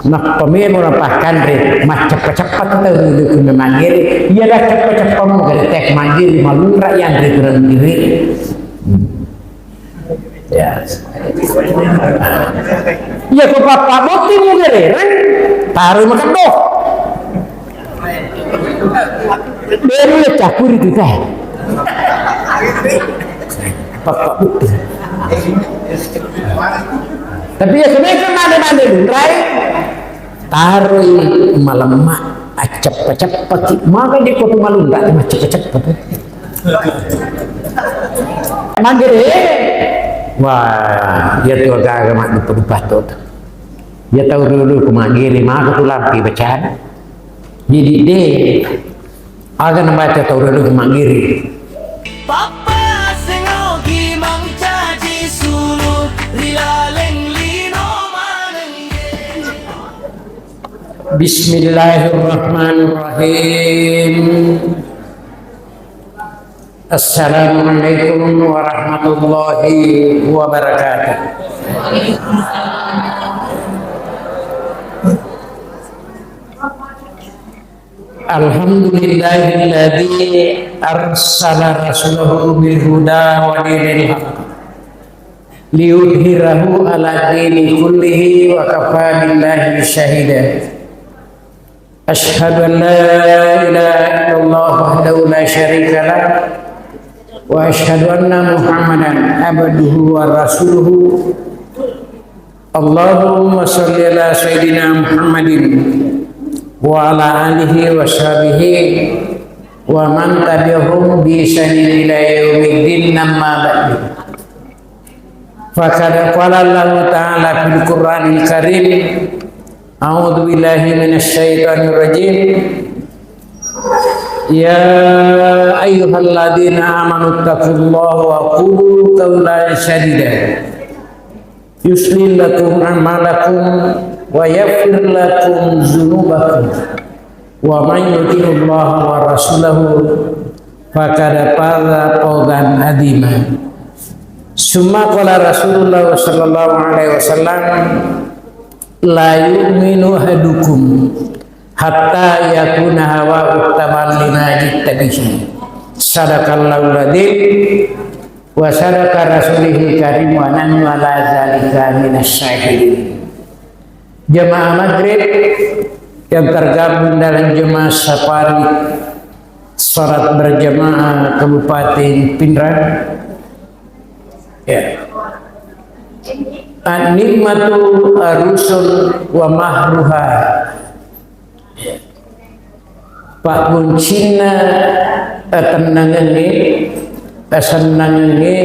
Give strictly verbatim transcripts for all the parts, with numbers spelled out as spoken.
Nappa melo napakkanre, macceppa-ceppa tau riolo ku maggere. Iya dah ceppa-ceppa mu gare tek maggere, malunra yanre kurang dire. Ya. Iya ko papa botting mu gare, reng, taruh makan doh. Baru ya cakuri tu teh. Papa botting. Tapi ya, kenapa mana-mana lunrai? Taroi malemma, acceppa-ceppaki. Maka di ko malunra, acceppa-ceppa tu. Magere, wah, iya tu aga-aga maddupa-dupa tu. Iya tau dulu ku magere, maka tu lampi bacana. Jadi deh, aga nabaca tau dulu ku magere. Pappa sengogi mancaji sulu ri laleng lino manengge. Bismillahirrahmanirrahim. Assalamualaikum warahmatullahi wabarakatuh. Alhamdulillahilladzi arsala rasulahu bil huda wa dinil haq liyudhhirahu ala dini kullihi wa kafa billahi syahida. Asyhadu an la ilaha illallah wahdahu la syarika lah, wa asyhadu anna Muhammadan abduhu wa rasuluhu. Allahumma shalli ala sayyidina Muhammadin wa ala alihi wa sahbihi wa man tabi'ahum bi ihsanin ila yaumiddin, amma ba'du. Faqad qala Allahu ta'ala fil Qur'anil Karim, a'udzu billahi minasy syaithanir rajim. Ya ayyuhalladzina amanu taqullaha wa qulu qawlan sadida. Yuslih lakum a'malakum wa yaghfir lakum dzunubakum. Wa man yuti'illaha wa rasulahu faqad faza fawzan adzima. Summa qala Rasulullah sallallahu alaihi wasallam, la yu'minu ahadukum hatta yakuna hawahu taba'an lima ji'ta bihi. Sadaqallahul adzim wa sadaqa rasulihil karim wa nahnu ala dzalika minasy syahidin. Jemaah maghrib yang tergabung dalam jemaah safari salat berjamaah Kabupaten Pinrang. Ya. An-nikmatu arusun wa mahruha. Pakkuncinna atennangengnge, asennangengnge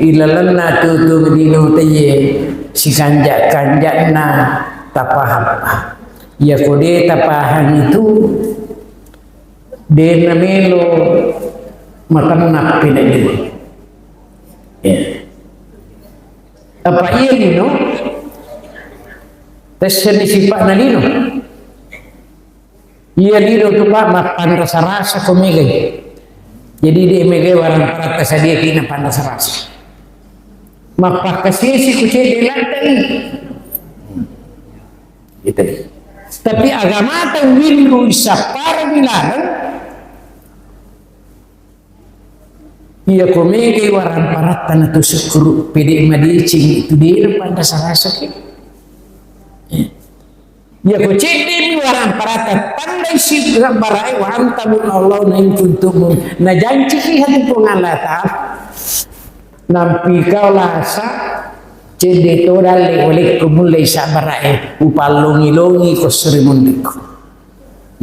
ilalenna tutung lino taiye, sikanja-kanja'na tapahang. Iya ko de tapahang itu, de namelo matenna pineddi. Ya. Apa iya lino? Tessenni sipa'na lino. Iya lino tu, Pak, mappanrasa-rasa ko megai. Jadi de megai warang paratta sadia kina panrasa-rasa. Mappakkasisi ku cedde ladde. Gitu. Tapi agamata winru sappareng laleng. Iya ko megai warang paratta na tu sukkuru pede madeceng itu de panrasa-rasa ke. Iya ko ceddemi warang paratta tandai si bara'e wa antamu Allah na in kuntum, najanciki hati Puang Allah Ta'ala. Nampi kau lasa cedde to dalle olekko mulle sabara'e upallongi-longi ko suri mundikku.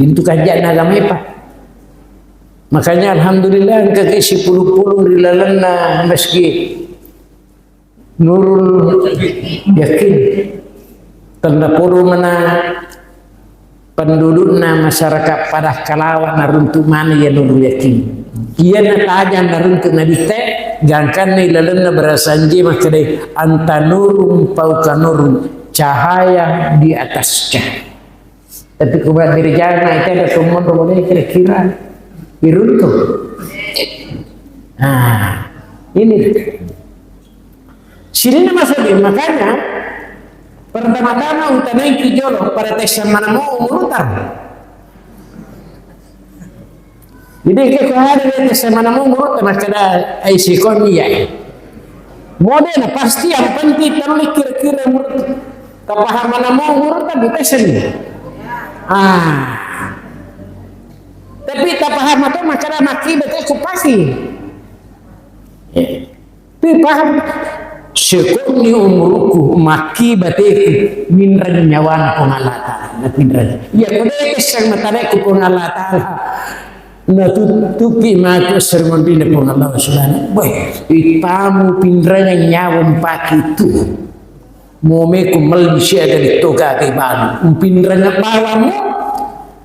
Itu kajana agama, Pak. Makanya alhamdulillah engka ke sipulung-pulung ri lalenna masjid Nurul Yakin. Tanda podo mana pendudukna masyarakat Padang Kalawa naruntuk mana ya Nurul Yakin. Iya natajang naruntuk nabitte, gangkanna ilalenna berasanje makkedai anta nurun fauqa nurun, cahaya di atas cahaya. Tapi ku badiri jana itu ada tumonro boleh kira-kira diruntuh. Nah, ini. Sini masa dia, makanya Pertama-tama utanaiki jolo, pada tessa manamo umurta. Jadi, ke ko ada dia tessa manamo umurta, makkeda ai sikon iya. Modena pasti yang penting terlalu kira-kira umurta. Tapaham manamo umurta, ditessani. Ah. Tapi tapaham atau makkeda makki bete ku pasti. Eh. Tapi paham? Sekonni umurku, makki bateku, minreng nyawana Puang Allah Ta'ala. Minreng. Iya, ko de' tessang matanaku Puang Allah Ta'ala. Natuttupi matu sermondina Puang Allah Subhanahu. Weh, itamu pinreng nyawa mpaki tu. Momeku melli siaga di toga ke balu. Umpinreng bawamu,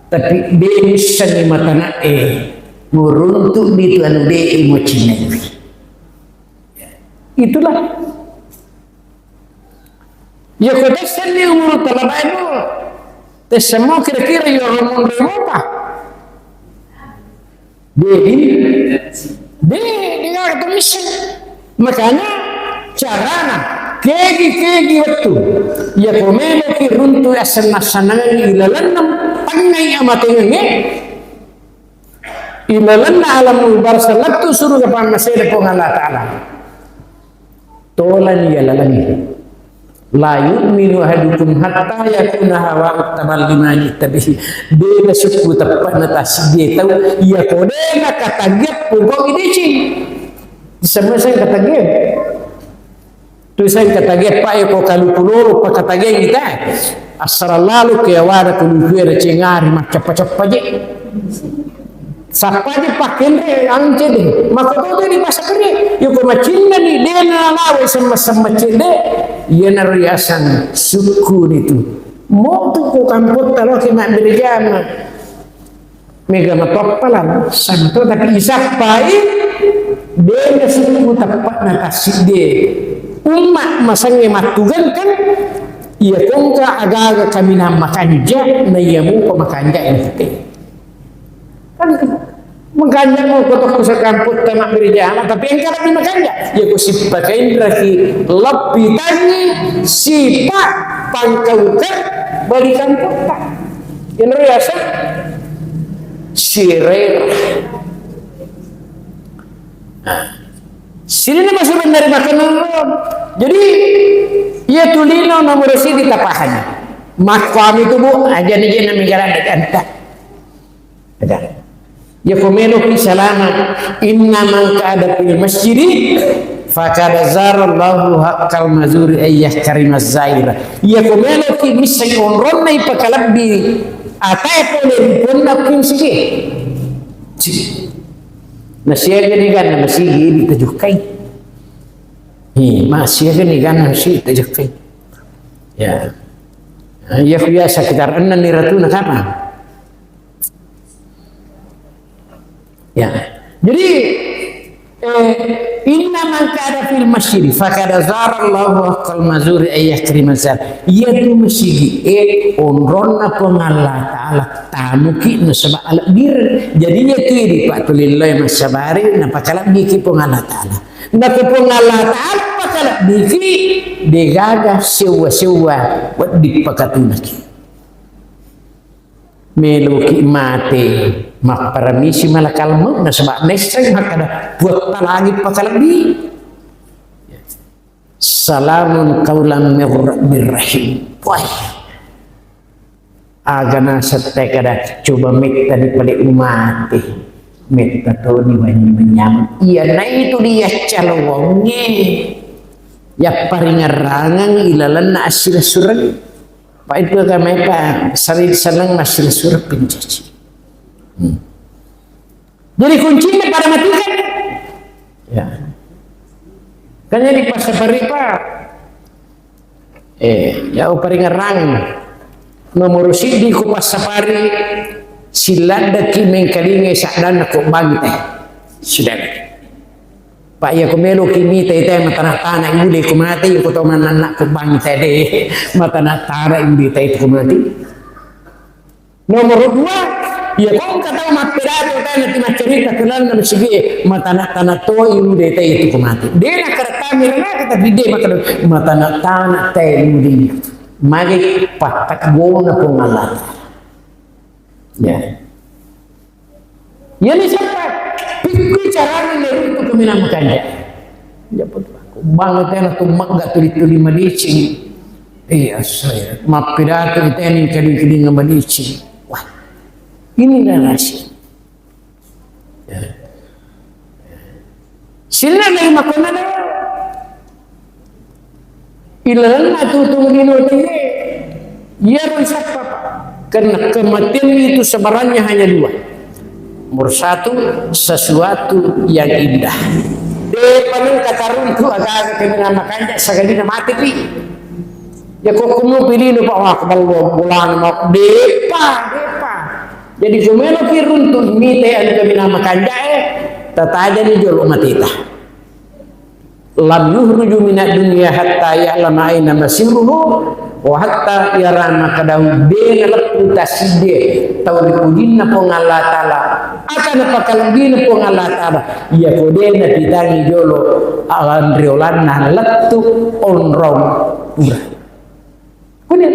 tapi de' missengi matana e. Muruntu di tuan de' mocinai. Itulah. Ya, ko tessenni umur talabainu, tessemmo kira-kira ya umur berapa? Jadi, de, de, de, makanya carana, kegi-kegi wettu, ya, ko meloki runtu assenna-sennangi ilalenna, tangai amatengengnge, ilalenna alam barzah lettu suruga pammasena Puang Allah Ta'ala. Tolani ya lalani. La yu'minu ahadukum hatta yakuna hawa'u taba'an lima ji'ta bihi. De' nasukku teppa'na tassiddi tau. Iya ko de' nakatagge' pokok ideceng. Sama saya katagge'. Tu saya katagge' pa' ko kaluku lolo pa' katagge' kita. Assara lalu ke awana ko lukuera cengari maccappa-cappa je. Sappa je pakkenre anu cedde. Maka to jadi pasakere. Yoko macinnani de' nalawe semma-semma cedde. Iyanaro yaseng sukku nitu. Mo tu ko kampotta loki mabbere jama. Mega matoppalan, santo tapi isappai, de' nasukku teppa'na tassiddi. Umma masengnge mattugengkeng, iya kongka aga-aga kaminang makanja, na iya mupa makanja ente. Kan makanja mo ko tokko sakamputta mabbere jama, tapi engka lebbi makanja. Iya ko sippa kainraki lebbi tangi, sipa pangkaukeng bali kampotta. Iyanaro yaseng sirera. Nah, sirena masuk dari makanan. Jadi, iya tu lino nomor sidi tapahani. Makkuami tu, Bu, aja ni jena migara ada ganta. Ada. Ya ko meloki salama, inna man qa'ada fil masjidi faqad zara Allahu haqqal mazuri ay yahtarima zaira. Ya ko meloki misseng onronna ipakalebbi atae pole ri ponna kunci. Cik. Nasiaga ni ganna masigi ini tajukai. Hi, masiaga ni ganna masigi tajukai. Ya. Ya, ya sekitar enam ni ratuna kapang. Ya. Jadi, eh, inna man qa'ada fil masjid faqad zara Allahu haqqal mazuri ay yahtarima zaira. Iya tu masigi e onronna Puang Allah Ta'ala tamuki nasaba alebbireng. Jadi iya tu idi patulilloe massabari napakalebbiki Puang Allah Ta'ala. Nako Puang Allah Ta'ala pakalebbiki, degaga sewwa-sewwa wedding pakatunaki. Meloki mate, mapparamisi malakal maut nasaba naisseng makkada, Puatta langit pakalebbi. Salamun qaulan mir rabbir rahim. Wah. Aga naseng te kada, coba metta ni pale umate. Metta toni wenni menyambut. Iya naitu dia calonge. Ya paringerrangang ilalenna assirassureng. Pa itu agamae pa sering seneng massirassureng pencaci. Hmm. Jadi kuncinya pada matikan. Ya. Kan jadi pas sapari pa. Eh, ya paringerrang. Nomor sidi ku pas sapari siladdaki mengkalingai saddanna ko bangte. Sudah. Pak, iya ko meloki mita ita matana-tana ibu de ko mate, iya ko to mananna ko bangsa de matana-tana ibu de ita itu ko mate. Nomor dua, iya ko engka tau mappedatu tana ti maccarita kenanna masigi matana-tana to ibu de ita itu ko mate. De na karatami rena kita bide matana-tana te ibu de. Magi patteggona Puang Allah Ta'ala. Ya. Iyani sappa, pikkui carana nairuntu kaminang makanja. Ya, betul. Bang tena tu magga tuli-tuli madeceng. Iya, saya. Mappidatu tena kadi-kadi madeceng. Wah. Inilah rahasia. Sininna nai makkonnana, ilalenna tutung lino tauwe, iyaro isappa, karena kematian itu sebenarnya hanya dua. Nomor satu, sesuatu yang indah. Depa nengka taruntu aga-aga kaminang makanja, sagadina mate pi. Ya, ko kumupi lino, Pak, wah, keballo, bulan, mau, depa, depa. Jadi, ko meloki runtu, mite anu kaminang makanjae, tatajani jolo mateta. Lam yukhruju minad dunya hatta ya'lama aina masiruhu, wa hatta yara ma qaddahu, de naleppu tassidde tau ripujinna Puang Allah Ta'ala, ata napakalebbina Puang Allah Ta'ala, iya ko de napitangi jolo anriolanna lettu onrong pura. Kemudian,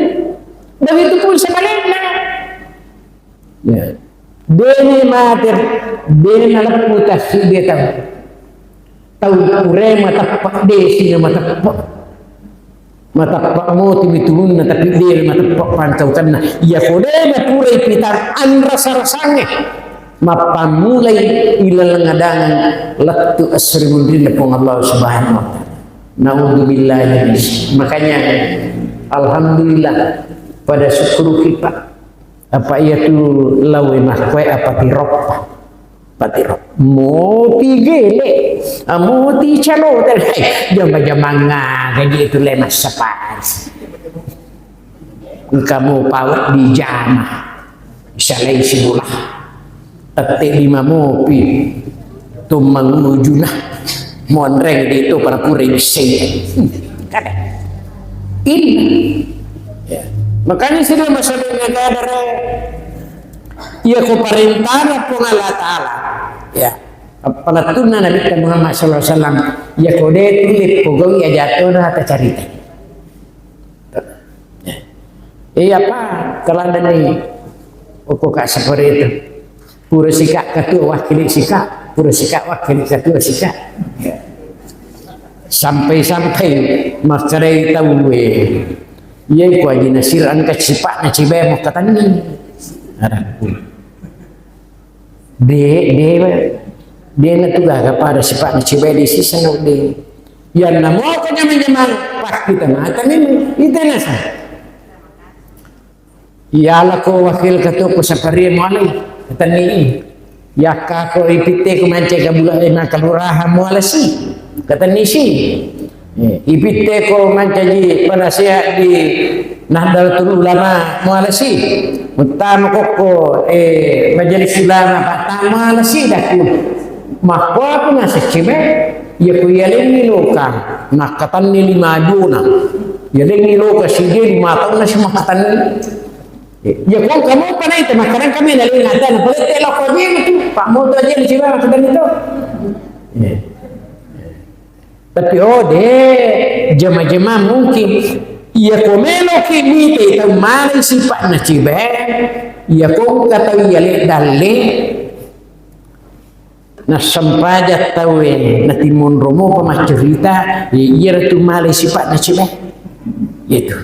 begitu pun sebaliknya. Ya. Dene mate, dene naleppu tassidde tau. Tau pure mateppa, de sina mateppa. Mateppa moti mitulunna, tapi de mateppa pantaukanna. Iya ko de napura ipitang anrasa-rasangnge. Mappammulai ilaleng adangan lettu esso ri munrinna Puang Allah Subhanahu wa Ta'ala. Naudzubillah. Makanya, alhamdulillah, pada syukuruki, Pak. Apa iya tu lawe makkoe apa tirop? Apa tirop? Moti gele, ah, moti calo. Jama-jamanga gaji itu le massapari. Engka mo pawat di jama. Salai sibola. Tette lima mopi. Tummang ujuna. Monreng di itu para pura bissai. Kada. Ini. Ya. Makanya sudah masalah negara. Iya ko parentana Puang Allah Ta'ala. Ya. Palettunna Nabi Muhammad sallallahu alaihi wasallam. Iya ko de tulis pogau iya jatuh na kata carita. Iya, Pak, telah demi uku kak seperti itu. Pura sika ketua wakili sika, pura sika wakili ketua sika. Sampai-sampai makkedai tauwe. Iya, ku Haji Nasir engka sipakna cibai makkatenni. Ada. De, de, de na tu gaga pada sipakna cibai di sisa no de. Yanna moko nyamang-nyamang, pas kita mata memang, itu nasa. Iya lako wakil ketua ku sapari mualai, katani. Yakka ko ipitte ko mancaji kabula, eh, na kalurahan muala si, katani si. Eh, ipitte ko mancaji penasehat di Nahdlatul Ulama muala si. Muttama kokko, eh, majelis ulama pattama muala si dakku. Makko apa nasecce be? Iya ko iyalenni loka, nakkatanni lima dona. Iyalenni loka side lima taunna si makkatanni. Iya ko kamu panai te makkadan kami nalena dan pelete lako aja itu. Pak mau tu aja di sini makkatanni tu. Iya. Tapi oh de, jama-jama mungkin. Iya ko meloki mite tau male sipakna cibe. Iya ko engka tau iyale dalle. Nassempajang tauwe, natimonro mopa maccurita, iya, iyaro tu male sipakna cibe. Itu.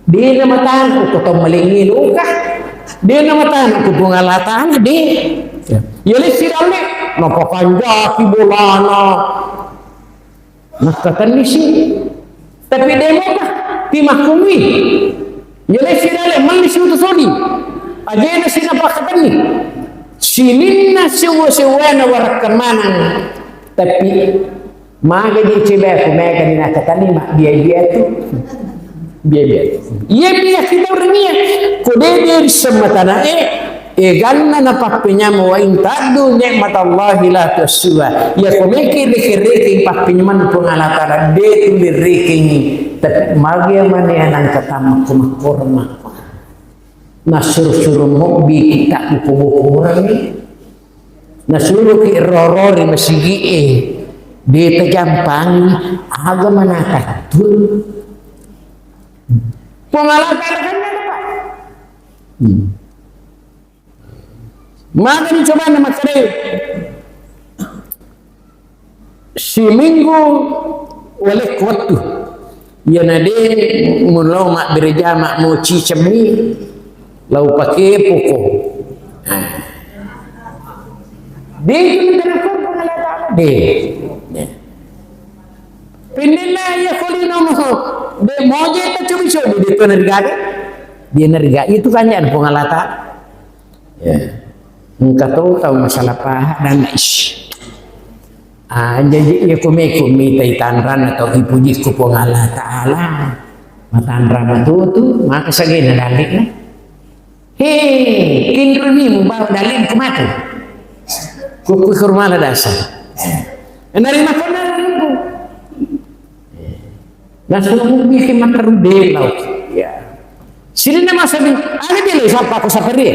De na matangku ko tau malengnge loka. De na matangku Puang Allah Ta'ala, de. Ya. Iya lessi dalle, napakanjaki bolana. Makkatenni si. Tapi de mopa, timakkungi. Iya lessi dalle, melli si utu sodi. Ajena si napakkatenni. Sininna sewwa-sewwana warakka manang. Tapi maga di cibe ku mega di nakkatenni, ma biaya-biaya tu. Biaya-biaya. Iya, biaya kita orang iya. Ko de de ri semmatana e. Eganna napappenyameng, "Wa in ta'uddu ni'matallahi la tuhsuha." Iya ko meki reke-rekeng pappenyameng Puang Allah Ta'ala, de tu rirekengi. Tapi magia mane anang katamma ko makkorma. Nasuru-suru mobbi kita uko bokoreng. Nasuruki roro ri masigi e. De tajampangi aga manakattu. Puang Allah Ta'ala kan ada, Pak. Hmm. Magani coba nama kere. Siminggu walekku wettu. Iyana de mulo mabbere jama mo cicemmi. Lau pake poko. Ah. De itu minta Puang Allah Ta'ala. De. Pindenna iya ko lino mo, de moje ta cobi-cobi de to narigaga. De narigaga itu kanjana Puang Allah Ta'ala. Ya. Engka to tau masalah paha dan ish. Ah, jadi iya ko meko mitai tanrang atau ipuji ko Puang Allah Ta'ala. Matanrang matutu, maka sagena dalilna. He, kinruni mubawa dalil ku matu. Ku, ku kurmana dasar. Enari makona rimpu. Dasar mubiki mataru delau. Ya. Sini nama sabi, ada dia lagi siapa aku sapari.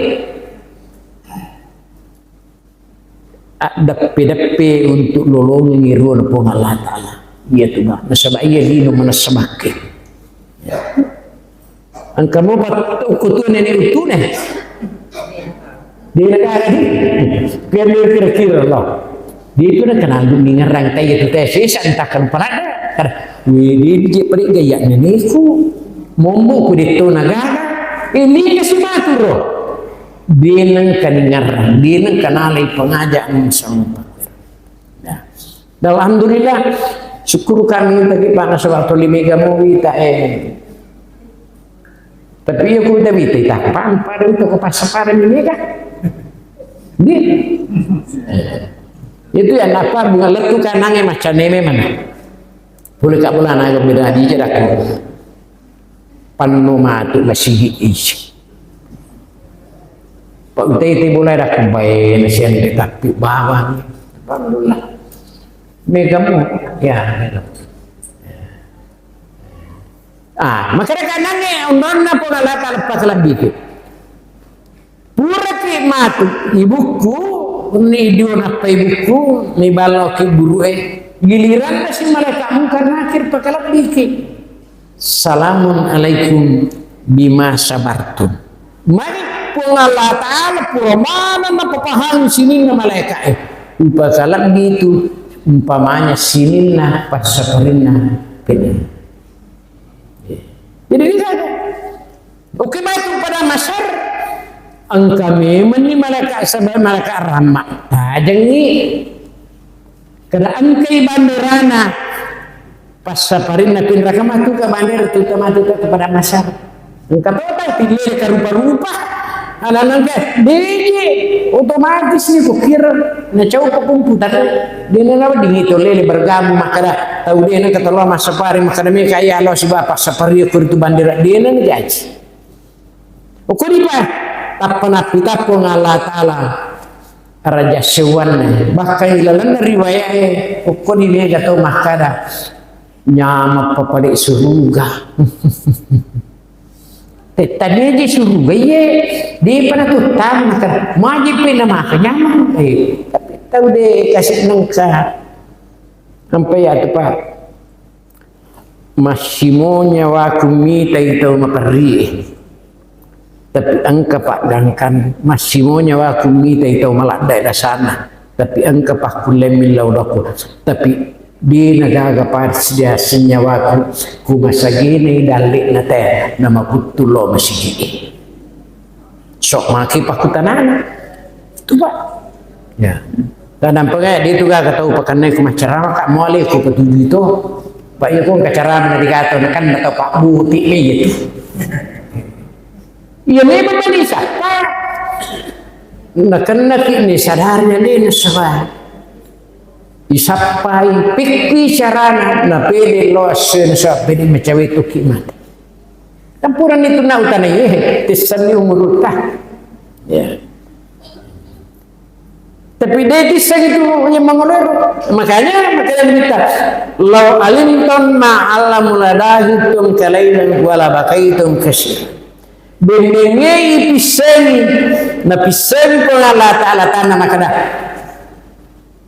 Addeppe-deppe untuk lolongengngi ruana Puang Allah Ta'ala. Iya tu, Pak. Nasaba iya lino manessa makke. Ya. Engka mo pattu kutune ni utune. Dia ada di. Kira-kira Allah. Dia itu nak kenal dunia ngerang teh itu teh sisa entah kan pernah ada. Wih, dia biji perik gaya neneku. Mombo ku detto nagaga. Ini ke sumatu ro. Deneng kaningarang, deneng kanalai pengaja sama. Ya. Dan alhamdulillah, syukur kami tadi Pak nasaba toli mega mo wita eh. Tapi iya ku wita wita ita pampa ada wita ku passa pada ni mega. Di. Itu ya napa bunga letu kanange macam neme mana. Boleh kak bola naga beda aja dah. Panno matu masigi isi. Pak utai te bola dah kumbai nasian tapi bawang. Alhamdulillah. Mega mo. Ya, mega. Ah, makanya kanange undonna pola lata lepas lebih ke. Puraki matu ibukku, ni dio nappa ibukku, ni ballaki gurue, giliranna si malaikat Mungkar Nakir pakalabbiki. Salamun alaikum bima sabartum. Magi Puang Allah Ta'ala pura maneng napapahang sininna malaikat e. Upakalabbi itu umpamanya sininna passaparinna pede. Jadi, ini saja. Oke, batu pada masar, engka memang ni malaka sabar, malaka rahmat. Tajengi. Kada engkai banderana. Passaparinna pinraka matu ke bandera tu, matu ke pada masar. Engka to tau tillele ka rupa-rupa. Ana nangka, deje, otomatis ni kukira, na cau ko komputer. Dia na nawa dingin to lele bergabung, makada tau dia na ketelo massapari, makada meka iya lo si bapak sapari ko itu bandera dia na jaji. Okko dipa, tappa nappitappo Allah Ta'ala raja sewwanna. Bahkan ilalenna riwayat e, okko di mega tau makkada, nyameng papade suruga. Tetapi aja suruga, iye, di pada tuh tamu makan, maji pina makan nyameng. Eh, tapi tau de kasih nengka. Sampai ya tuh, Pak. Massimo nyawaku mitai tau maperrie. Tapi engka paggangkan, massimo nyawaku mitai tau maladde dasana. Tapi engka pakkulle millau doko. Tapi dena gaga pada sedia senyawaku, ku masagene dalle'na te, namakuttu lo masigi. Sok maki pakkutanana. Tu, Pak. Ya. Dan nampak kayak dia tu gak tahu pakannya ku macerama kak mole ku petunjuk itu. Pak iya ku kacarama di gato kan atau Pak Buti ni gitu. Iya memang tadi siapa? Nah kena kini sadarnya ni nasaba. Isappai pikki carana na pede lo asse nasaba pede macawe tu ki mati. Campuran itu na utana ye, tissenni umurutta. Ya. Tapi de tisseng itu yang mangolero. Makanya, makanya kita, "Lau alimtum ma alamu ladahitum kalailan wala bakaitum kasir." Bennengei pissengi, na pissengi ko Allah Ta'ala tanah makada.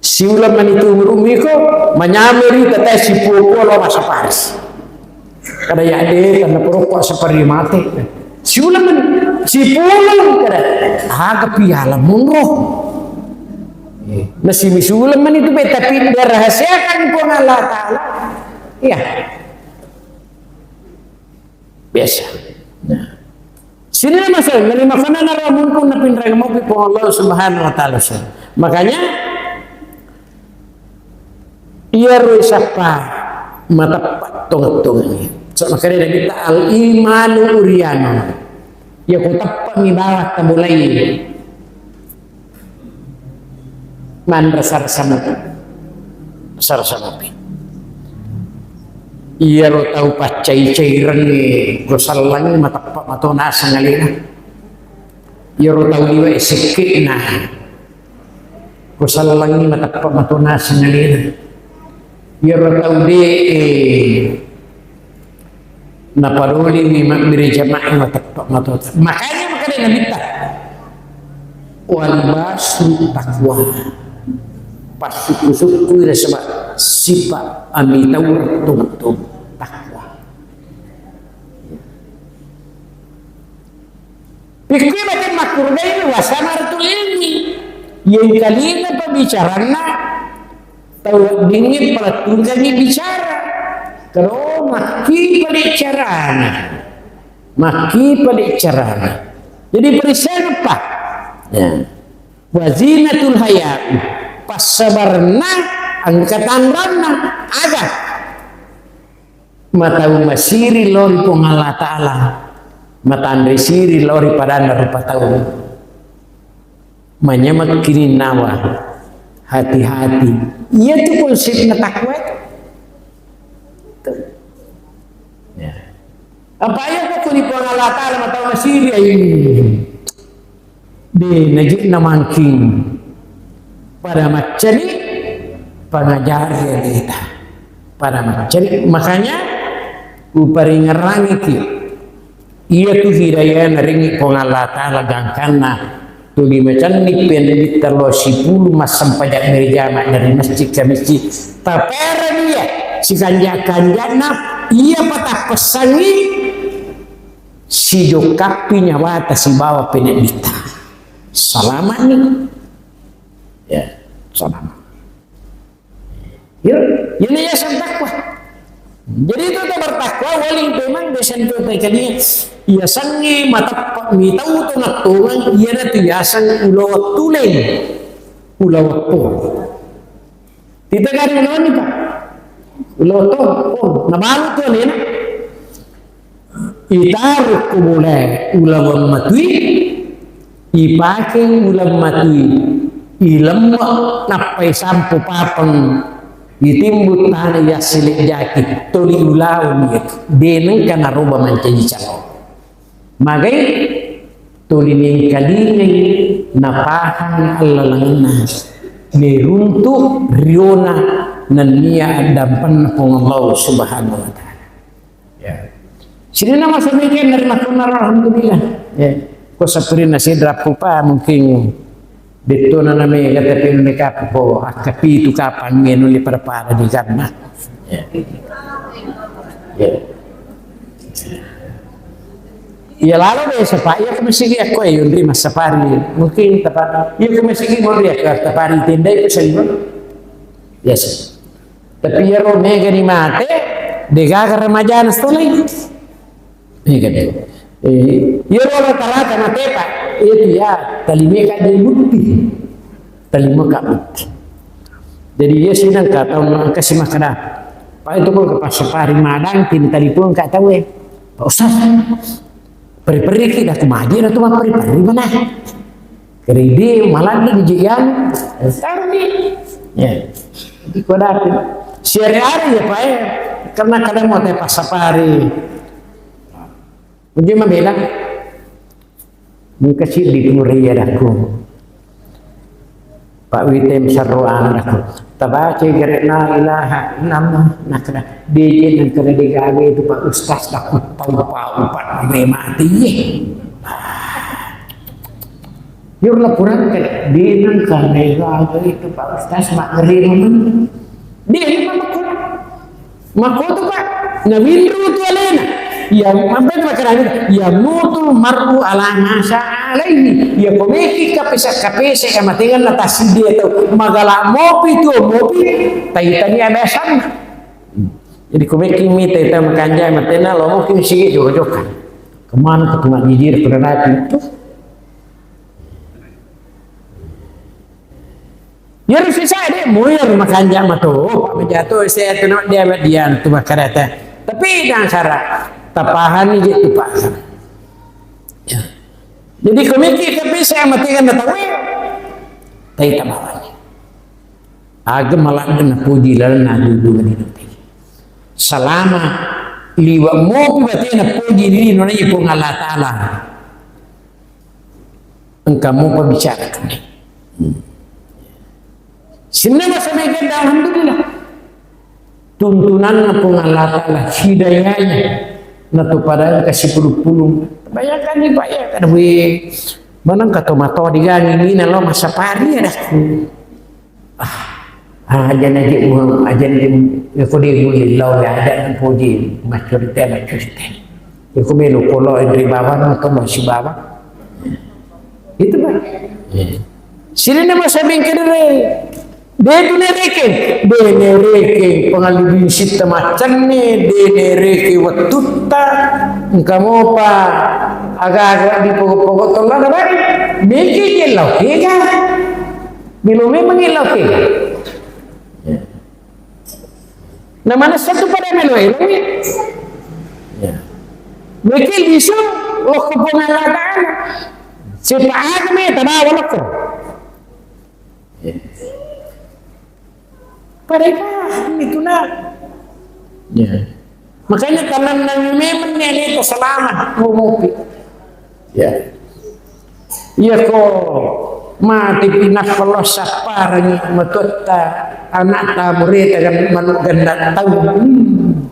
Siuleng mani tu umurumiko, manyameri tete sipuo-puo lo masa paris. Kada ya de tanna porokko sapari mate. Siuleng mani, sipulung kada. Aga piala munro. Nasi misuleng mani tu be, tapi dirahasiakan Puang Allah Ta'ala. Iya. Biasa. Nah. Sini masalah, nani makana nara mumpung napinrang mopi Puang Allah Subhanahu wa Ta'ala. Makanya, iyaro isappa mateppa tongeng-tongeng. So, makanya Nabi ta al imanu uryanun. Ya ku teppa mi bawah tabulai. Manre sarsa mopi. Sarsa mopi. Iyaro tau paccai-cairengnge, ko sallangngi mateppa mato naseng alena. Iyaro tau liwe sekke'na, ko sallangngi mateppa mato naseng alena. Iyaro tau de, eh, Napadoliwi mabbere jamaah mateppa matota. Makanya makanya Nabitta, "Walibasu takwa." Passukku-sukku ira sebab sifat ami tau rettung-rettung takwa. Pikir macam makkurgai wasana ratul ilmi. Yang kalina pembicarana Tau weddingngi palettukangngi bicara. Kero makkipa de carana. Makkipa de carana. Jadi perisai apa? Ya. Wazinatul hayau. Passabarenna engka tanranna. Aga? Matau masiri lao ri Puang Allah Ta'ala. Matanre siri lao ri padanna rupa tau. Manyameng kininnawa, hati-hati. Iya tu konsepna takwa itu. Ya. Apa iya ko kuni Puang Allah Ta'ala matau masiri, ai. De naji namangking. Pada maccani pangajari kita. Pada maccani. Makanya, uparingerangiki. Iya tu hidayah naringi Puang Allah Ta'ala gangkanna. Tuli macanni penditta lo sipulu massempajang berjamaah dari masjid ke masjid. Taperani iya sikanja-kanjana iya patappesangi sijokkapi nyawata sibawa penditta. Selamat ni. Ya, selamat. Iya, ini yasengnge takwa. Jadi itu tu bertakwa, waling memang desain tu tadi kali ya. Yasengnge mateppa mitau tu nattongang, iya tu yaseng ulawa tuleng. Ulawa po. Kita kari ulawa ni, Pak. Ulawa to, oh, nabalu tu alena. Itarukku bolae ulaweng matui, ipake ulaweng matui, ilemme nappai sampo papeng, itimbu tana yassele jaki, toli ulaweng iya, de nengka naroba mancaji calo. Magai toli nengkalingai napahang allalengenna, neruntu riona nennia addampenna Puang Allah Subhanahu wa Ta'ala. Ya. Sini nama sampaikan dari makkunna, alhamdulillah. Ya. Ko sapurina sidra pupa mungkin bettona namega tapi neka ko akkapitu kapang ngenu li pada-pada di karena. Ya. Ya. Iya lalo deh sapa iya ko masigi akko yunri massapari mungkin tepat iya ko masigi mau dia ke tepari tendai ko saliwa. Biasa. Tapi iyaro mega ni mate, degaga remajana setelah itu. Mega de. Eh, iyaro rata-rata mate, Pak. Iya tu ya, talimeka de bukti. Talimeka bukti. Jadi iya sidang kata kasih makada. Pak itu kok ke pasapari madang tin telepon kata we. Pak Ustaz. Perri-perri ki dah kumaji dah tu perri-perri mana. Keridi malah di jian taruh ni. Ya. Jadi kau dah siare-are ya Pak ya. Karena kadang mau teh pasapari. Mungkin mabela. Mungkin sih di muria daku. Pak Witem sarro anaku. Tabaca gare la ilaha illallah nakada. Deje nang kada digawe itu Pak Ustaz daku tau Pak Upat mati. Yur laporan kada. Dinang kada digawe itu Pak Ustaz mak ngeri. Dia ini mama kurang. Makoto Pak. Nawinru tu ale. Ya, mampet makarani, ya mutul mar'u ala ma syaa alaihi. Ya komeki kapesa-kapesa ya matengan na tasidde tau. Magala mopi tuo mopi, taitani abesanna. Jadi komeki mita ita makanja matena lo mungkin sigi juga-juga. Kemana ke tengah jijir ke rapi itu? Iyaro sisa de muir makanja mato, Pak Mejato saya tu nak dia dia tu makarata. Tapi dan sara tapahani je tu Pak. Ya. Jadi komiki ke bisa mati kan tahu. Tai tabawani. Aga maladde napuji lalenna dudu di dupi. Salama liwa mopi batena puji di nonai Puang Allah Taala. Engka mopa bicara kami. Sininna masa mega, alhamdulillah. Tuntunanna Puang Allah Taala, hidayahnya. Natu pada engka sipulu-pulu. Bayangkan nih, Pak, ya, kan, weh. Mana engka to mato digangi, ini lo masa pari ya, dah. Ah, aja naji mu, aja naji mu, ya, ko dia mu lillau, ya, ada yang puji, macurita, macurita. Ya, ko melo polo, yang ribawa, atau masih bawa. Itu, Pak. Iya. Sini nama saya bingkir deh. Dia itu nerekeng. Dia nerekeng, pengalih sitta macam ni, dia nerekeng wettutta, engka mopa, agak-agak di pokok-pokok tolong, ada baik. Mikir je lah, oke kan? Melo memang illa oke. Ya. Na manessa tu pada melo eloi. Ya. Mekil bisu lokko Puang Allah Taala. Sipa anu me tadawa lokko. Ya. Pada itu na. Ya. Makanya tanam nang memang ni aleta selamat, oh, mopi. Ya. Iya ko mati pinappa lo sapparengngi matotta anakta mureta kan manuk ganda tau. Hmm.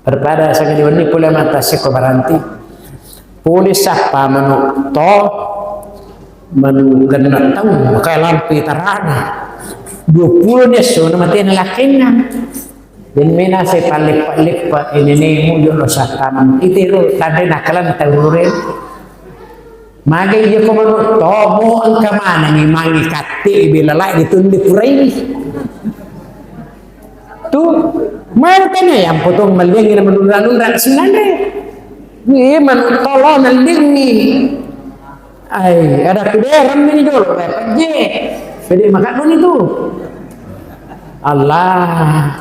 Daripada sangadi wenni pole mata siko baranti. Pole sappa manuk to, manuk ganda tau, maka lampi tarana. Dua puluh ni esso na matena lakenna. Den mena se palleppa-leppa, eh, nenemu jolo sattam. Itiro tadde nakkalan taurure. Mage iya ko manuk to, mo engka manengi mangi katte bela lai ditunde purai. Tu, mau tanya yang potong meliang ini menunda-nunda sinande. Iya manuk to lo mellingi. Ai, ada kudereng ni jolo, eh, pejje. Pede makan ni tu. Allah.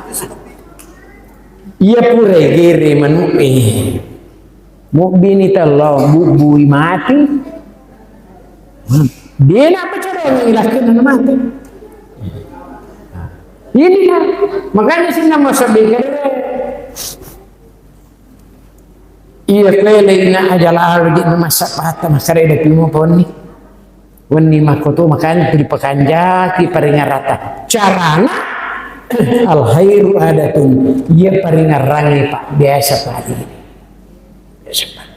Iya pura gere manuk, eh. Mubbini tello, bubbui mati. Dia nak apa cara ni laki nak mati? Inilah. Makanya sih nama sabikir. Iya, kuele ina ajala alu di masa pata makareda pimo ponni. Wenni makkoto makanya dipakanjaki paringarata. Carana, al khairu adatun. Iya paringarangi, Pak, biasa, Pak. Biasa, Pak.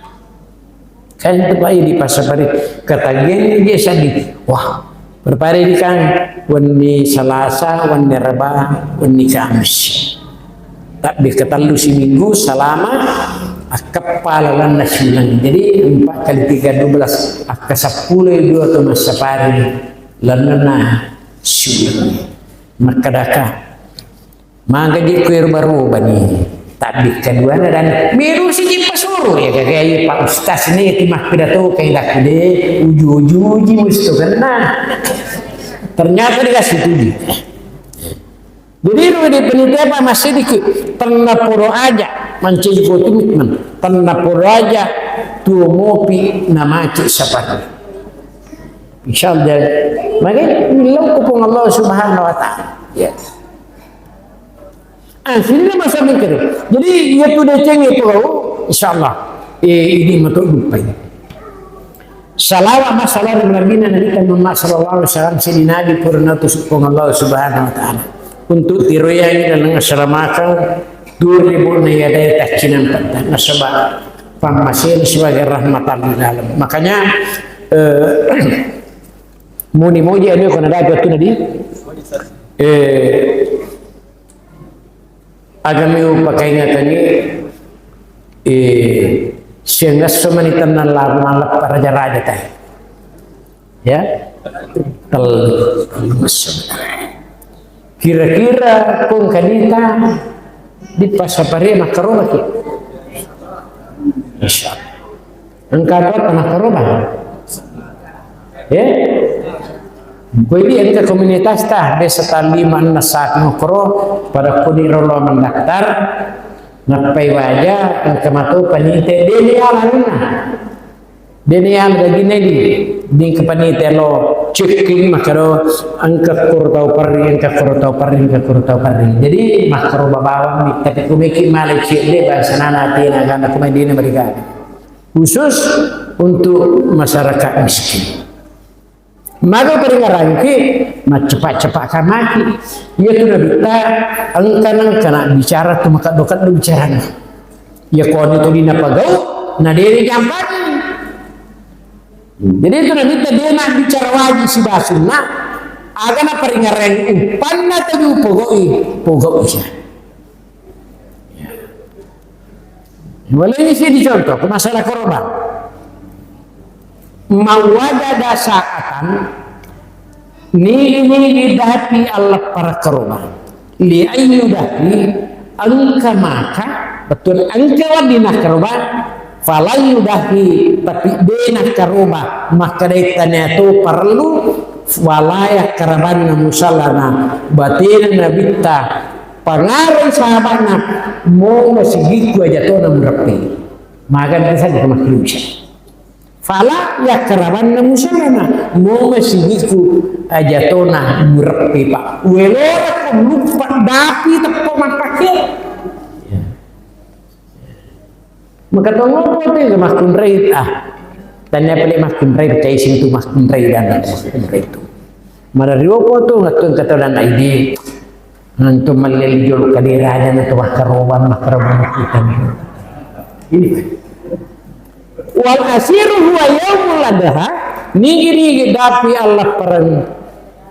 Kan itu, Pak, di pasar pari katagian dia sadi. Wah, Berpari di kang, wenni Salasa, wenni Reba, wenni Kamis. Tapi ketellu siminggu selama akkeppa lalanna siulengnge. Jadi empat kali tiga, dua belas, akka seppulo dua tu massapari lalanna siulengnge. Makkedaka, Magaji kuero barobani. Tapi keduana dan meru siji pasoro ya, gagai Pak Ustaz ni ti makpidato kai dakku de, uju-ujuji musto kena. Ternyata dikasih tuju. Jadi ro di penitia Pak masih dikit, tenna poro aja mancing komitmen, tenna poro aja tuo mopi namaci sapar. Insyaallah. Maka illau ku Puang Allah Subhanahu wa Ta'ala. Ya. Ah, sini masa mikir. Jadi, iya tu deceng itu, insyaallah. Eh, ini metu dupai. Salawat masalah Nabi Nabi Muhammad sallallahu alaihi wasallam sini Nabi purna tu Puang Allah Subhanahu wa Ta'ala. Untuk tiroyang dan ngasalamakang dua ribu na iya daya tacinan pada nasaba pammasin sebagai rahmatan lil alamin. Makanya, eh, muni moji anu ko nadaki waktu nadi, eh, Agami upakaingakangngi Eh, siangesso mani tennang labu malleppa raja-raja teh. Ya. Tellu. Kira-kira kong kadita di pasapare makkarobaki. Insya Allah. Engka apa makkaroba? Ya. Kue di engka komunitas ta, biasa ta lima enam satu ngokoro, pada kuni rolo mendaftar, nappai waja, engka matu panite, deni alanna. Deni yang daging di, di kepanite lo checking makaro engka koro tau perri, engka koro tau perri, engka koro tau perri. Jadi makaro babawang ni, tapi kumiki malai cek de bahasa nana tina gana kumai dina mereka. Khusus untuk masyarakat miskin. Maga paringarangki, maccepa-cepa kamaki. Iya tu nabitta engka nengka na bicara tu makaddo-kaddo bicarana. Iya koni tu dina pagau, na deri jampani. Jadi itu nabitta dia nak bicara wajib si basunna, aga na paringarang upanna tadi pogoi, pogoi. Walau ini sih dicontoh ke masalah korban. Mawajada sa'atan, nigi-nigi dapi Allah para korban. Li ayu dapi, engka maka, betul engka wadina korban, falayu dapi, tapi dena korban, maka dai tanya tu perlu, walaya karabanna musallana, batena nabitta, Pangareng sahabatna, mo masigikku ajatona mureppi. Magan kesan ke maklusa. Fala yakkarabanna musallana, mo masigikku ajatona mureppi, Pak. Welora ko lupa dapi teppo mappake. Maka tongopo tu makkunrai, ah. Tanya pale makkunrai, percaya sing tu makkunrai dan makkunrai tu. Marario po tu ngatung kata dan ide. Nantu malleli jolo kadera aja na tu makkaroban, makkaroban kita. Ini. Wal asiru huwa yaumul adha, nigi-nigi dapi Allah parang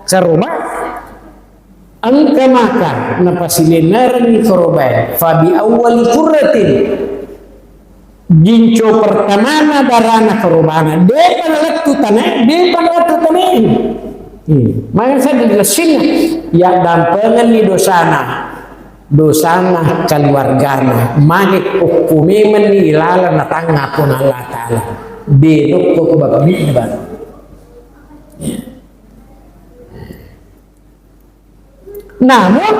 karoma. Engka maka napasilennerengngi korobae, fabi awwali kurratin, ginco pertamana darana korobana, depa nalettu tanae, depa nalettu tanae. Hmm. Maka saya dilessinna, ya dampengenni dosana, dosana keluargana, mage kukku memenni ilaleng natangnga pun Allah Ta'ala. Denokko babbi bang. Namun,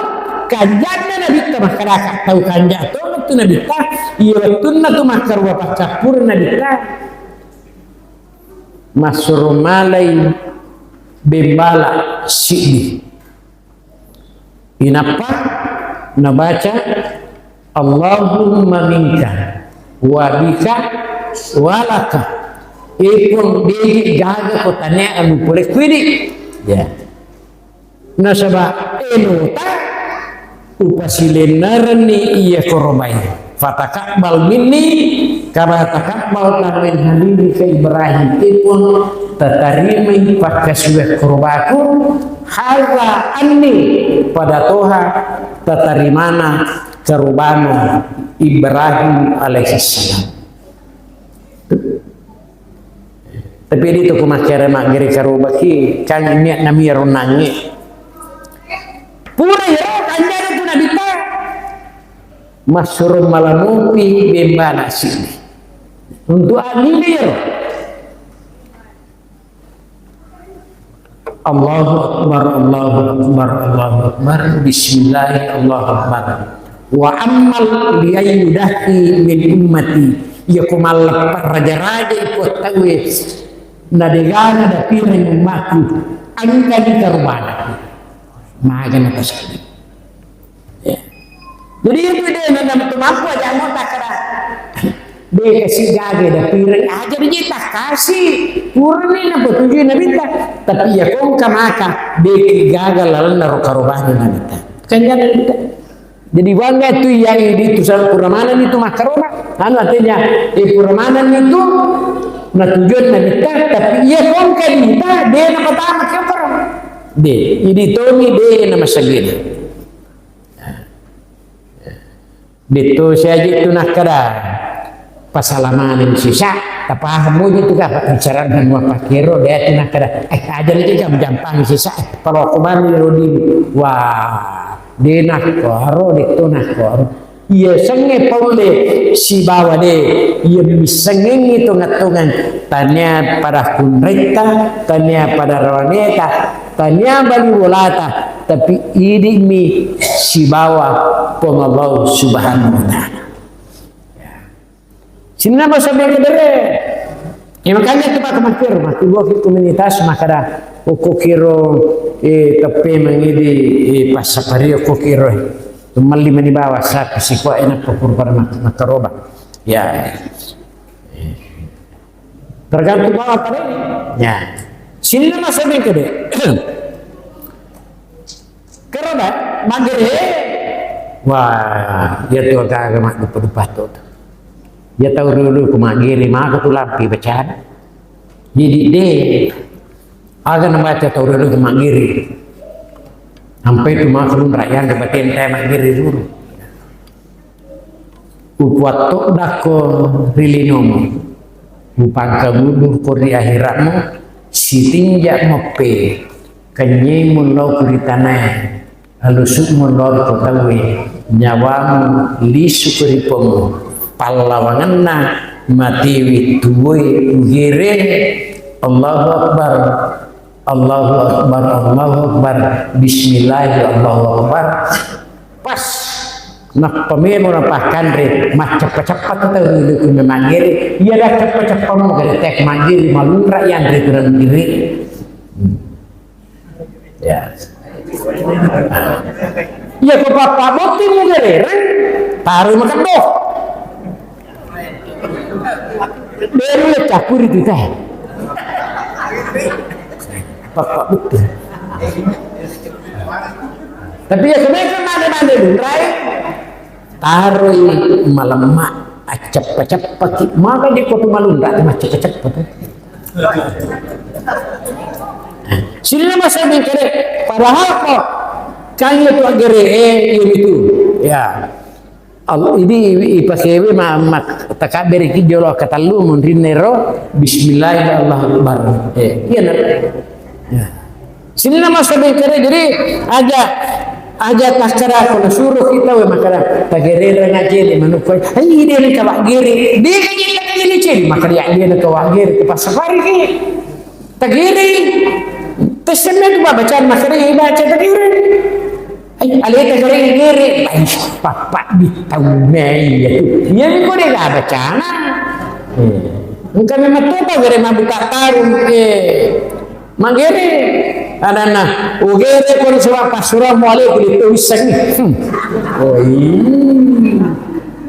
kanjanna Nabitta makkadaka, tau kanja to wettu Nabitta, iya wettunna tu makkaruwa paccappureng Nabitta, massuro malai bembala siddi. Inappa nabaca, Allahumma minka wa bika wa laka. Ipun deje gaga ko tane anu pole kuidi. Ya. Nasaba enota upasilennerenni iya korobai. Fatakabbal minni kama takabbalta min halilika Ibrahim. Ipun tatarimai pakkasuwe korobaku, hadza anni, pada toha tatarimana karobana Ibrahim alaihissalam. Tapi di tu ku makkere maggere karobaki, kan niat nami ronangi. Pura iro kanjana tu Nabitta. Massuro malamupi bembana sini. Untuk agi iro. Allahu Akbar, Allahu Akbar, Allahu Akbar, Bismillah, Allahu Akbar. Wa ammal liayyudahi min ummati. Iya ko malleppa raja-raja iko tauwe na degana dapireng ummaku. Angkani karubana. Magana tasabbi. Ya. Jadi itu dia nanam tu mampu aja anggota kada. Dia kasih gaga dapireng aja dia tak kasih. Purni na petunjuk Nabitta. Tapi ya kongka maka dia gaga lalenna roka-rokana Nabitta. Kan jangan Nabitta. Jadi bangga tu ya ini tu sal puramanenni tu makkaroma. Anu artinya, eh puramanenni tu na tujuan Nabitta. Tapi ya kongka Nabitta dia na pertama kafir. Dia, ini tomi dia na masagina. Ditto siaji tu nakkeda, Pasalamaneng sisa, tapaham mo itu ka pembicaraan semua pakiro, dia tu nak kena, eh, aja lagi jam jampang sisa, eh, kalau aku mani rodi, wah, dia nak koro, dia tu nak koro. Iya sengnge paulle sibawa de, iya missengngengngi tongeng-tongeng, tania pada kunretta, tania pada rawaneta, tania bali bolata, tapi idi'mi sibawa Puang Allah Subhanahu wa Ta'ala. Sininna basa mega dere. E, makanya tu maka makkiro, makkibua ki komunitas, makada, okko kiro, e, teppe mangidi, e, passapari okko kiro, e. Tumalli mani bawa, sa, sikua enak ko kurban mak-, makaroba. Ya. Tergantung bawa pada ini. Ya. Sininna basa mega dere. Karena maggere, wah, iya tu aga-aga maddupa-dupa tu. Iya tau riolo ku maggere, maka tu lampi bacana. Jadi de, aga na baca tau riolo ku maggere. Sampai tu maka lunra yang debatin teh maggere dulu. Upuattoddakko ri linomu, upangkabuduko ri ahiratmu, sitinja moppe, kennyemu lao ku ri tanae, alusu'mu lao ri ko tauwe, nyawamu lisuko ri Puangmu, pallawangenna matiwi tuwoi ugere, Allahu Akbar, Allahu Akbar, Allahu Akbar, Bismillah, Allahu Akbar. Pas nappa melo napakkanre, macceppa-ceppa tu tau riolo ku maggere. Iya dah ceppa-ceppa mo gare tek maggere, malunra yanre tu dalam diri. Hmm. Ya. Iya ko papa botting mo gare, taro makeddo. Baru le cakuri tu teh. Papa botting. Tapi ya kebanyakan mande-mande lunrai, taroi malemma, acceppa-ceppaki. Maka di kotu malunra, macceppa-ceppa tu. Sini nama saya mengkere, padahal kok kan itu aggere, eh, itu. Ya. Al-, idi ipakewe ma-, ma-, takabbereki jolo katellu munrinna ero, bismillah, Allahu Akbar. Eh, iya na. Ya. Sininna masa bengkere, jadi aja, aja takkara ko nasuro kita we makara tagerera ngajele manukku. Ai dia ni kawak gere. Dia kan dia kan dia cili makara dia ni kawak gere ke pasapari ke. Tagiri. Tesemme tu babacaan makere ibaca tagiri. Ai, aleta gere gere. Ai, papa bitau mei ya tu. Iya ni ko dega bacana. Hmm. Engka memang tu apa gere mabuka tarung, eh. Magere. Anana, ugere ko sebab pasura mo ale kulit tu wiseng. Hmm. Oh iya.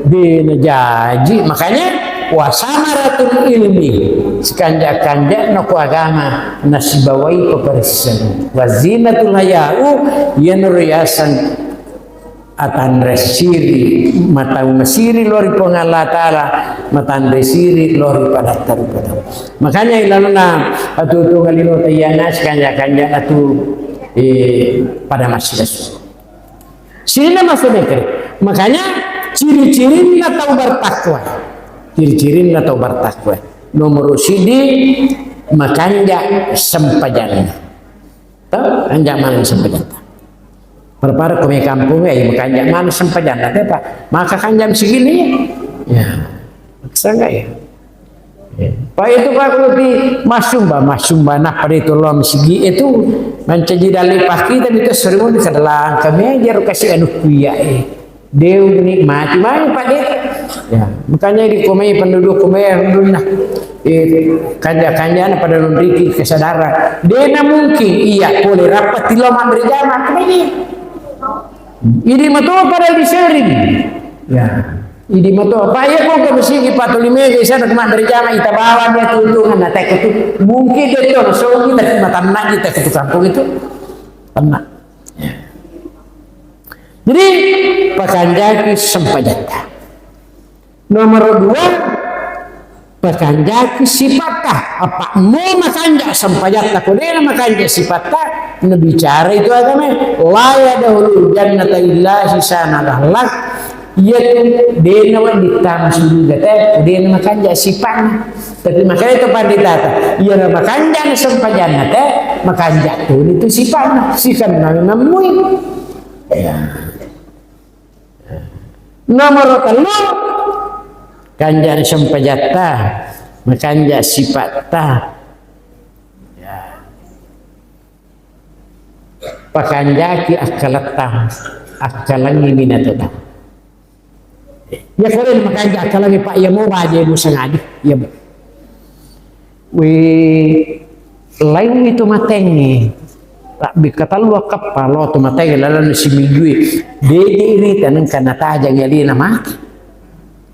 De najaji, makanya, wa samaratul ilmi, sekanja-kanjana ko agama nasibawai paparisseng. Wa zinatul hayau, iyanaro riaseng atanre siri, matau masiri lori Puang Allah Ta'ala, matanre siri lori pada tarupada. Makanya ilalona atu-atu ngalino tayana sekanja-kanjana tu, eh, pada masih. Sininna masa mekere. Makanya ciri-cirinna tau bertakwa. Ciri-cirinna tau bertakwa. Nomor sidi makanja sempajanna. Tau kanja mana sempajanna. Perpara kome kampung ya makanja mana sempajanna tepa. Maka kanja segini. Ya. Maksa enggak ya? Pak itu Pak kalau di masumba, masumba nah pada itu lo sigi itu mancaji dali paki dan itu sering di kedalam kami aja kasih anu kuya eh. Dia nikmati mana Pak dia. Ya, makanya di komai penduduk komai alhamdulillah. Eh, kanja-kanja pada nunriki kesadaran. Dia na mungkin iya boleh rapat di lo mamberi jamaah kemana? Ini mah tuh pada disering. Ya. Idi mato, apa iya ko ke masigi patuli mega isana kema dari jama ita bawa dia tuntungan na teko tu. Mungkin dia tu so kita matanna kita ke tukang itu. Tenang. Jadi pakanjaki sempajatta. Nomor dua, pakanjaki sipatta. Apa mo makanja sempajatta ko dena makanja sipatta, nabicara itu agama. La yadkhulul jannata illa hisanal akhlaq. Iya tu, dena wedding tama suruga te, dena makanja sipa'na. Tapi makanya tu panditata, iya na makanja na sempajanna te, makanja tu itu sipa'na, sikenna nammui. Ya. Nomor tellu, kanja na sempajatta, makanja sipa'ta. Ya. Pakanjaki akkaletta, akkalengngi minatota. Iya ko de makanja akkalengngi, Pak, iya mo baje mo sangadi. Iya, Bu. We, laing itu matengnge. Tapi katellu akkappa lo tu matengnge lalang siminjui. Deje irita nengka natajang alena mati.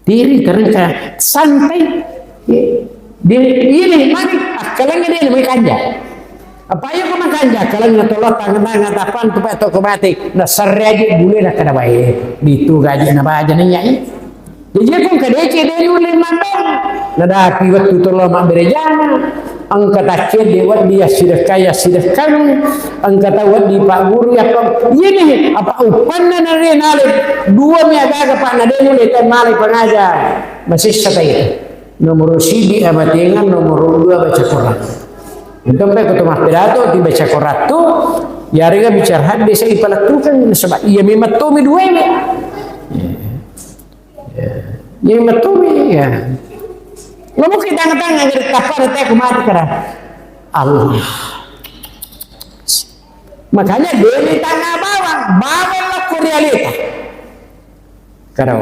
Diri terengka santai. Dia ini mari akkalengngi de mai kanja. Apa iya ko makanja akkalengngi tolo tangan-tangan tapan tu pa toko mati. Na serre aja bule na kada bae. Ditu gaji na baja na nyai. Jadi aku kadece de nulle mandong. Nadapi wettu tolo mabberejana. Engka taccedde wedding assidekkai, assidekkangngi, engka tau wedding pagguru, yappa-, iyani apa uppanna nare nale, dua mi agaga pa na de nulle te male pangaja, masessa tai. Nomoro siddi amatengan, nomoro dua baca Quran. Itu sampai ke tempat pidato di baca Quran tu, yarega bicara hadis saya palettukan, sebab iya memang tu mi dua ini. Iya. Jadi metumi, ya. Lo mungkin tangan-tangan jadi tapar teh aku mati kada. Allah. Makanya demi tangan bawang, bawang lah ku realita. Kada.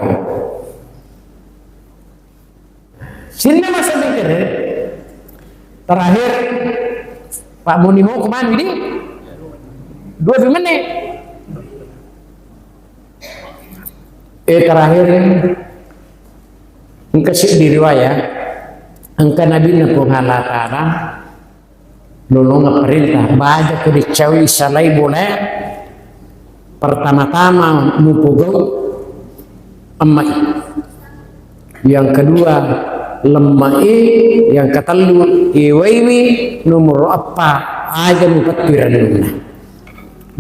Sini masa mikir, ya. Terakhir, Pak Muni mau kemana ini? Dua menit. Eh, terakhir, engka seddi riwayat, engka Nabi na Puang Allah Ta'ala, lolonga perintah, baja ko dicawi salai bola, pertama-tama mupogau emmai. Yang kedua, lemmai, yang ketellu, iwaiwi, nomor eppa, aja mupettu rennunna.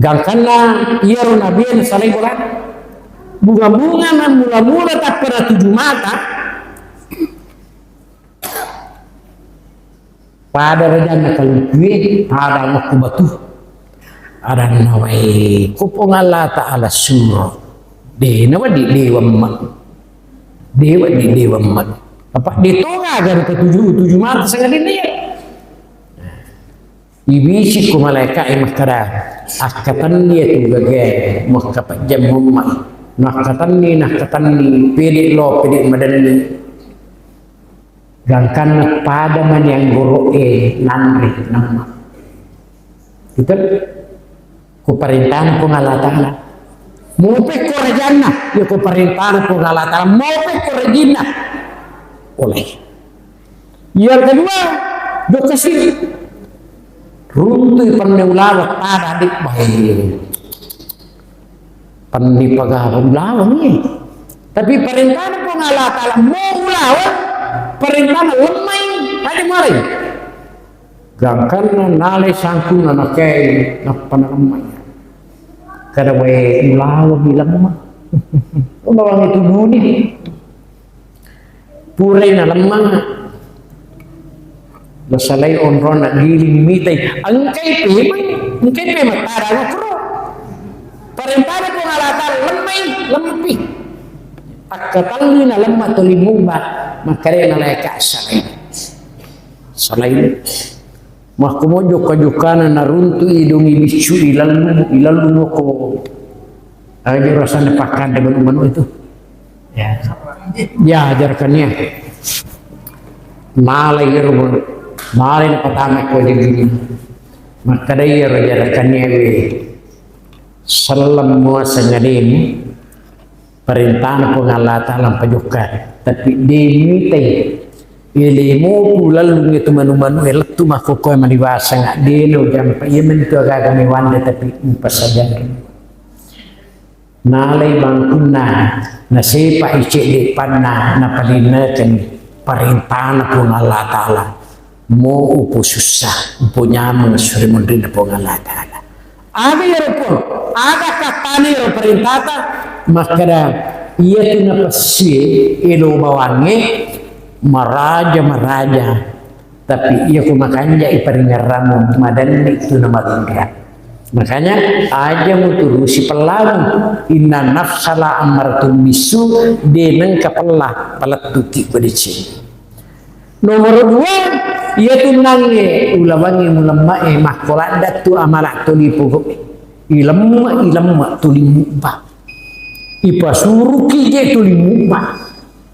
Gangkanna iyaro Nabi na salai bola. Bunga-bunga na mula-mula tappara tuju mata, pada rajanna kalumpue, pada makku batu. Adanna wae, ko Puang Allah Ta'ala suro. De na wadi dewa emma. Dewa di dewa emma. Apa de tonga agar ke tuju, tuju mata sangadinna ya. Ibisi ko malaika e makkada, akkatenni atu gagae, makkapajjang mumma. Nakkatenni, nakkatenni, pede lo, pede madenni. Gangkanna pada mani anggoro e nanre namma. Itu ko parentana Puang Allah Ta'ala. Mope ko rajanna, ya ko parentana Puang Allah Ta'ala. Mope ko rajinna. Oleh. Yang kedua, dokasi. Runtui penne ulaweng pada dik bae. Penne pagawa ulaweng ni. Tapi perintahna Puang Allah Ta'ala mau ulaweng, perintahna lemmai, ada mulai. Gangkanna nalai sangkunna nakei, nappa nalemmai. Kada wae ulaweng mi lemma. Ulaweng itu duni. Purai nalemma. Nasalai onronna giling mitai. Engkai pemeng, engkai pemeng pada makro. Perintahna Puang Allah Ta'ala lemmai, lempi. Akkatallui nalemma toli mubba, makkarena lae ka salai. Salai. Makkumo jokka-jokkana naruntu'i dongi biccu ilallu, ilallu moko. Aja rasana pakkanda manu-manu itu. Ya. Ya, ajarkannya. Malai ero, malai na patama ko jadi. Makkada ero ajarkannya we. Sallam muaseng ademu. Parentana Puang Allah Ta'ala mpajokka, tapi de mitai. Ilemu ku lallung itu manu-manu e lettu makkokkoe maliwasang, de lo jampa, iya mentu agaga mewanda tapi mpasajari. Nalai bangkunna, nasepa icedde panna, napalinnakan parentana Puang Allah Ta'ala. Mo upo sussa, upo nyameng suri munrinna Puang Allah Ta'ala. Aga iyaro Puang, aga kattana iyaro parentata, makkada, Iyatu napessie elo bawangnge maraja-maraja, tapi iya ku makanja iparingerramu madanni tu namarunra. Makanya aja muturusi pellamu, inna nafsala ammaratun bisu, deneng kapella palettuki pada cini. Nomor dua, iya tunnangnge ulawangnge mulemmae makkoladda tu amala tuli pogok. Ilemma, ilemma tuli mubba. Ipasuruki je tuli mubba.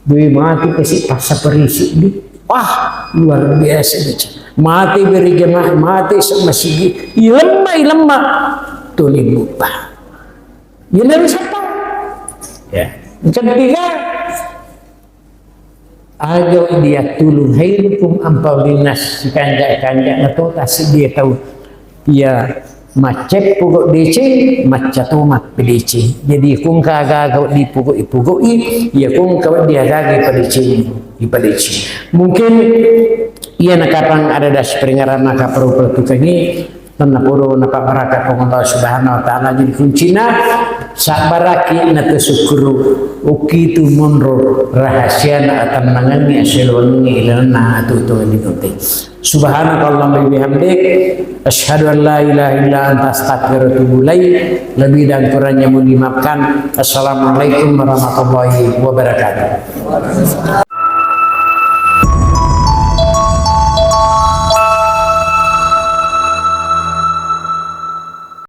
Doi mati kasi passa perisi di. Wah, luar biasa baca. Mati beri jemaah, mati masigi. Ilemma, ilemma tuli mubba. Ini siapa? Ya. Ketiga, Aja dia tulung hairukum ampau linnas, kanja-kanja na to tasi dia tau. Iya macceppu go deceng, macca to mappedeceng. Jadi kung kaga go dipugo ipugo i, iya kung kawa dia gaga ipadeceng, ipadeceng. Mungkin iya nakapang ada das peringaran maka perlu pertukangi, Tennapodo napabbarakka Puang Allah Subhanahu wa Ta'ala. Jadi kuncina, sabbaraki na tasukkuru, ukitu monro rahasiana atennangengngi, aselowengngi ilalenna atutu linote. Subhanakallahumma bihamdik, asyhadu an la ilaha illa anta astaghfiruka wa atubu ilaik. Lebih dan kurangnya mohon dimaafkan. Assalamualaikum warahmatullahi wabarakatuh.